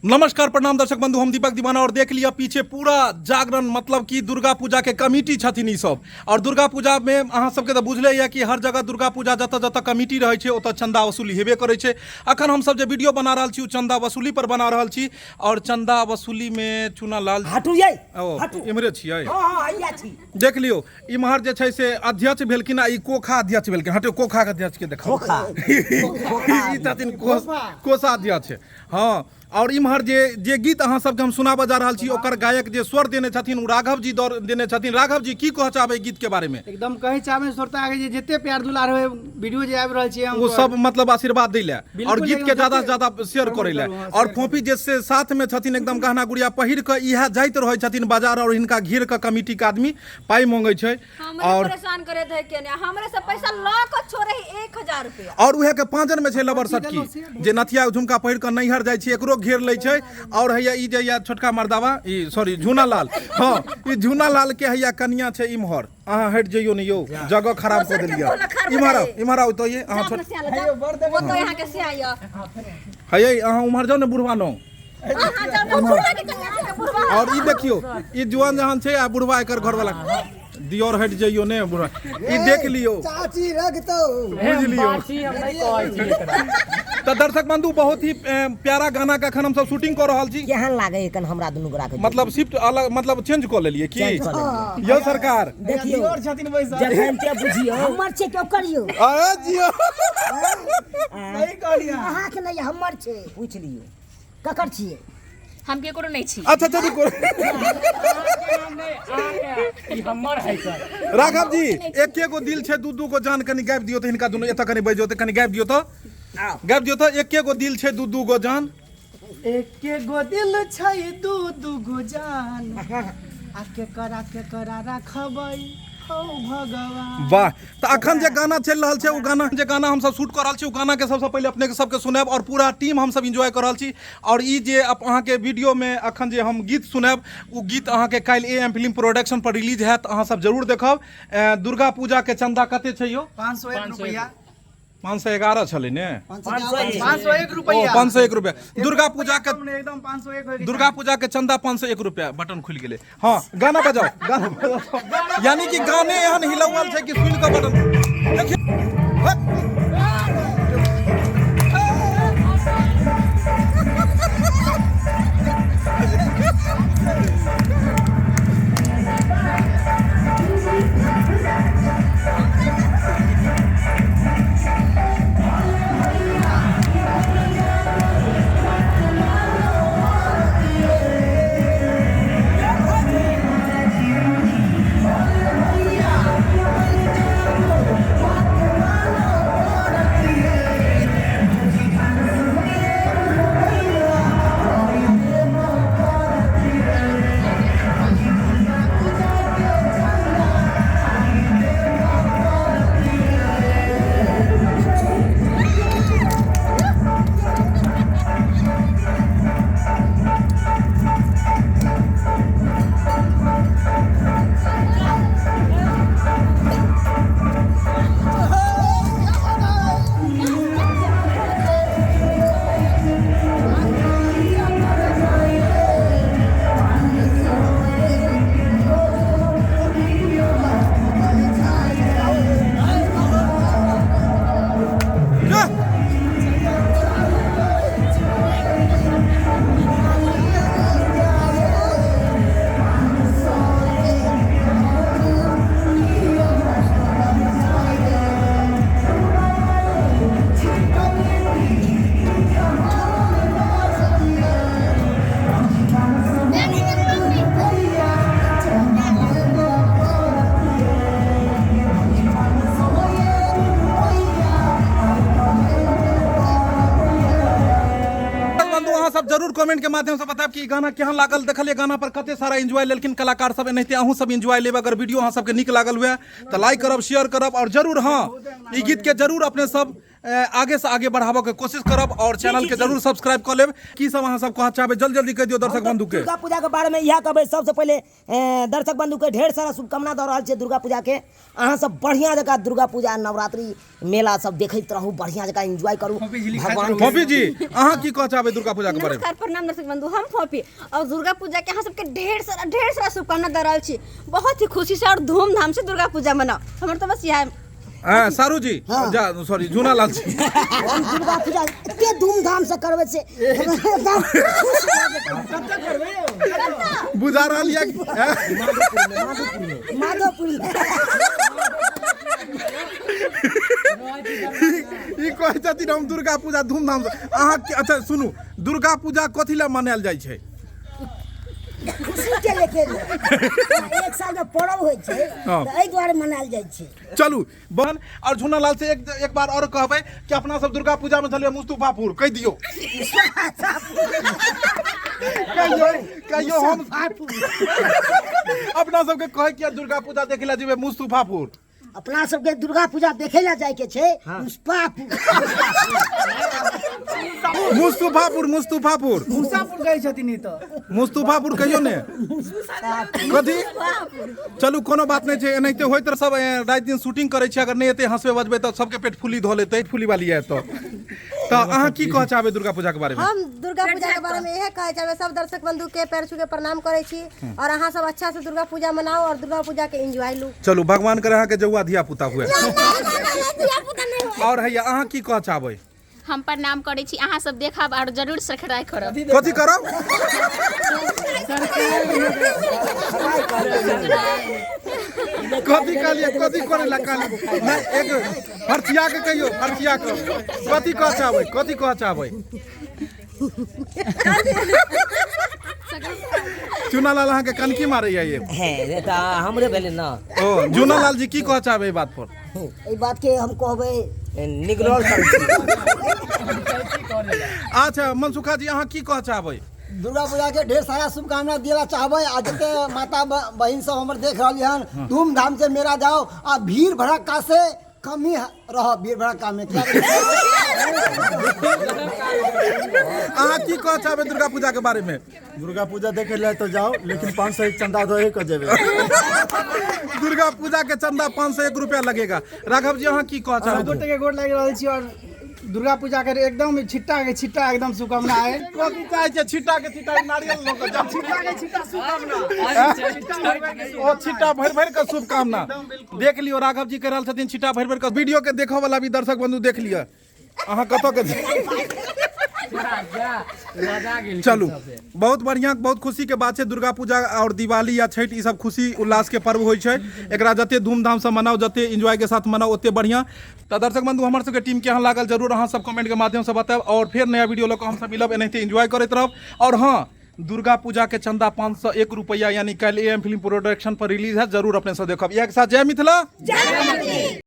नमस्कार प्रणाम दर्शक बंधु, हम दीपक दीवाना। और देख लिया पीछे पूरा जागरण, मतलब कि दुर्गा पूजा के कमिटी छथिन ई सब। और दुर्गा पूजा में अहाँ सबके तऽ बुझले यऽ कि हर जगह दुर्गा पूजा जतऽ जतऽ कमिटी रहै छै ओतऽ चंदा वसूली हेबे करै छै। अखन हम सब जे वीडियो बना रहल छी ओ चंदा वसूली पर बना रहल छी। और चंदा वसूली में चुना लाल हटू यै, ओ हटू। इम्हरे छियै। हाँ, हाँ, हैया छी। देख लियौ इम्हर जे छै से अध्यक्ष भेलखिन आ ई कोखा अध्यक्ष भेलखिन। हटियौ, कोखा के अध्यक्ष के देखाउ। कोखा। ई छथिन कोषाध्यक्ष। हाँ, और इम्हर जे जे गीत अहाँ सबके हम सुनाबऽ जा रहल छी ओकर गायक जे स्वर देने छथिन ओ राघव जी दौर देने छथिन। राघव जी, की कहऽ चाहबै गीत के बारे में? एकदम कहै चाहबै श्रोता के जे जते प्यार दुलार होय वीडियो जे आबि रहल छै हम ओ सब मतलब आशीर्वाद दै लए बिल्कुल, और गीत के एकदम ज्यादा से जते ज्यादा शेयर करै लए। करू, हाँ, और शेयर फोफी जे से साथ में छथिन एकदम गहना गुड़िया पहिर कऽ इएह जाइत रहै छथिन बाजार और हिनका घेर कऽ कमिटी के आदमी पाइ मंगै छै। हमरे और परेशान करे थे केने हमरे से पैसा ल के छोड़े ही 1000 रुपया। और उहे के पांजर में छै लबर सटकी जे नथिया झुमका पहिर के नैहर जाय छै, एकरो घेर लै छै। और हैया ई जे या छोटका मर्दावा, ई सॉरी झूना लाल, हाँ ई झूना लाल के हैया कनिया छै इम्हर। अहाँ हटि जइयो ने यौ, जगह खराब कऽ दोसर के देलियै। बोला खराब इम्हर आउ, बनाइए। इम्हर आउ तऽ ये अहाँ जा छोट अपना सिया ला, जा। वो तो यहाँ के सिया य। हैया अहाँ उम्हर जाउ ने बुढ़वा नो। अहाँ जाउ ने, बुढ़वा के कनिया छै, बुढ़वा। और ई देखियो ई जुआन जहान छै आ बुढ़वा एकर घरवाला। दियोर हटि जइयो ने बुढ़वा, ई देख लियो चाची रखतो बुझ लियो। बाची हम नहीं कहै छी एकरा। तऽ दर्शक बंधु बहुत ही प्यारा गाना के अखन हमसब शूटिंग कऽ रहल छी। केहन लागे एखन हमरा दुनू गोरा के? मतलब शिफ्ट अलग, मतलब चेंज कऽ लेलियै की? चेंज कऽ लेलियै। यौ सरकार देखियौ दियोर छथिन बैसल। जखन के बुझियौ हमर छै के करियौ। अरे जियो सही कहलियै। अहाँके नहि हमर छै, पूछि लियौ ककर छियै? हम केकरो नहीं छी। अच्छा अच्छा रुको। ई हमर है सर। राघव जी, एके गो दिल छै दू दू गो जान, कनि गाबि दियौ तऽ हिनका दुनू एतऽ कनि बैस जाउ तऽ कनि गाबि दियौ तऽ, गाबि दियौ तऽ। एके गो दिल छै दू दू गो जान। एके गो दिल छै दू दू गो जान, आ केकरा केकरा राखबै हौ भगवान। वाह, तऽ अखन जे गाना चलि रहल छै ओ गाना जे गाना हमसब शूट कऽ रहल छी ओ गाना के सबसँ पहिले अपने सबके सुनायब और पूरा टीम हमसब एंजॉय कऽ रहल छी। और ई जे अहाँके वीडियो में अखन जे हम गीत सुनायब ओ गीत अहाँके काल्हि ए एम फिल्म प्रोडक्शन पर रिलीज हैत, अहाँ सब जरूर देखब। दुर्गा पूजा के चंदा कते छै यौ? 501 रुपया। 511 छलै ने? 501 रुपया। ओ, 501 रुपया। दुर्गा पूजा के एकदम 501 होय के दुर्गा पूजा के चंदा 501 रुपया। बटन खुलि गेलै। हाँ गाना बजाओ, गाना बजाओ। यानी कि गाने एहन हिलौल छै कि सुनि कऽ बटन देखियौ। सब जरूर कमेंट के माध्यम से बताएब कि ई गाना केहन लागल। देखलिए गाना पर कते सारा एंजॉय लेलखिन कलाकार सब, एनाहिते अहूँ सब एंजॉय लेब। अगर वीडियो अहाँ सबके नीक लागल हुए तऽ लाइक करब, शेयर करब और जरूर हाँ ई गीत के जरूर अपने सब आगे से आगे बढ़ाबऽ के कोशिश करब और चैनल के जरूर सब्सक्राइब कऽ लेब। की सब अहाँ सब कहऽ चाहबै, जल्दी जल्दी कहि दियौ दर्शक बंधु के। दुर्गा पूजा के बारे में इएह कहबै, सबसे पहिले दर्शक बंधु के ढेर सारा शुभकामना दऽ रहल छियै दुर्गा पूजा के। अहाँ सब बढ़िया जकाँ दुर्गा पूजा नवरात्रि मेला सब देखैत रहू, बढ़िया जकाँ एंजॉय करू। भगवान फोफी जी, अहाँ की कहऽ चाहबै दुर्गा पूजा के बारे में? नमस्कार, प्रणाम दर्शक बंधु, हम फोफी और दुर्गा पूजा के अहाँ सबके ढेर सारा शुभकामना दऽ रहल छी। बहुत ही खुशी से और धूमधाम से दुर्गा पूजा मनाओ, हमर तो बस इएह। हाँ, सारू जी, जा सॉरी झूना लाल जी, हम दुर्गा पूजा एते धूमधाम से करबै से एकदम खुश भऽ जेतै। बुझा रहल यऽ माधोपुर में। ई कहै छथिन हम दुर्गा पूजा धूमधाम से अहाँ के- अच्छा सुनू, दुर्गा पूजा कथी लए मनायल जाइ छै? खुशी के लेके एक साल में पर्व होइ छै, हाँ। तऽ एहि दुआरे मनायल जाइ छै। चलू बहन, और झूना लाल से एक बार और कहबै कि अपना सब दुर्गा पूजा में छलियै मुस्तफापुर, कहि दियौ, कहियो कहियो हम अपना सबके कहै कि दुर्गा पूजा देखे ला जेबै मुस्तफापुर। अपना सबके दुर्गा पूजा देखे ला जाय के छै मुस्तफापुर। मुस्तफापुर, मुस्तफापुर, मुसापुर कहै छथिन ई तऽ। मुस्तफापुर कहियो ने कथी। चलू कोनो बात नहि छै, एनाहिते होइत रह। सब राति दिन शूटिंग करै छै, अगर नहि एतै हंसबै बजबै तऽ सबके पेट फुली धऽ लेतै, फुली वाली आयत तऽ। तऽ अहाँ की कहऽ चाहबै दुर्गा पूजा के बारे में? हम दुर्गा पूजा के बारे में इएह कहै चाहबै, सब दर्शक बंधु के पैर छू के प्रणाम करै छी और अहाँ सब अच्छा से दुर्गा पूजा मनाओ और दुर्गा पूजा के एंजॉय लू। चलू भगवान करे अहाँके जौआ धिया पुता हुए। और हैया अहाँ की कहऽ चाहबै? हम प्रणाम करै छी, अहाँ सब देखब और जरूर सब्सक्राइब करब। कथी करब? कथी कहलियै? कथी करै ला कहलियै? नहि, एक फरसिया के कहियौ, फरसिया के कथी कहऽ चाहबै? कथी कहऽ चाहबै? चुनालाल अहाँके कनकी मारैया ये। हे, तऽ हमरे भेलै ना। ओ चुनालाल जी की कहऽ चाहबै एहि बात पर? एहि बात के हम कहबै निगरल करै छी। अच्छा मनसुखा जी, अहाँ की कहऽ चाहबै? दुर्गा पूजा के ढेर सारा शुभकामना दिला चाहबै आ जते माता बहिन सब हमर देख रहली हन, धूमधाम से मेला जाओ आ भीड़ भड़क्का से कम ही रह, भीड़ भड़क्का में। अहाँ की कहऽ चाहबै दुर्गा पूजा के बारे में? दुर्गा पूजा देखे ले तो जाओ, लेकिन 501 चंदा दे के जेबे। दुर्गा पूजा के चंदा 501 रुपया लगेगा। राघव जी, अहाँ की कहऽ चाहबै? गोटे के गोर लागि रहल छी और दुर्गा पूजा के एकदम छिट्टा के छिट्टा एकदम शुभकामना है। कथी चाहै छै? छिट्टा के छिट्टा नारियल लऽ कऽ जाउ। छिट्टा के छिट्टा शुभकामना। ओ छिट्टा भरि भरि कऽ शुभकामना। देख लियौ, राघव जी कहि रहल छथिन छिट्टा भरि भरि कऽ। वीडियो के देखऽ वाला भी दर्शक बंधु देख लिअ अहाँ कतऽ के। चलू बहुत बढ़िया, बहुत खुशी के बात छै। दुर्गा पूजा और दिवाली या छठि ई सब खुशी उल्लास के पर्व होइ छै, एकरा जते धूमधाम से मनाउ, जते एंजॉय के साथ मनाउ ओते बढ़िया। तऽ दर्शक बंधु, हमर सबके टीम केहन लागल जरूर अहाँ सब कमेंट के माध्यम से बतायब और फेर नया वीडियो लऽ कऽ हमसब मिलब, एनाहिते एंजॉय करैत रहब। और हाँ, दुर्गा पूजा के चंदा 501 रुपया यानी काल्हि ए एम फिल्म प्रोडक्शन पर रिलीज है, जरूर अपने सब देखब। इएह के साथ जय मिथिला, जय मैथिली।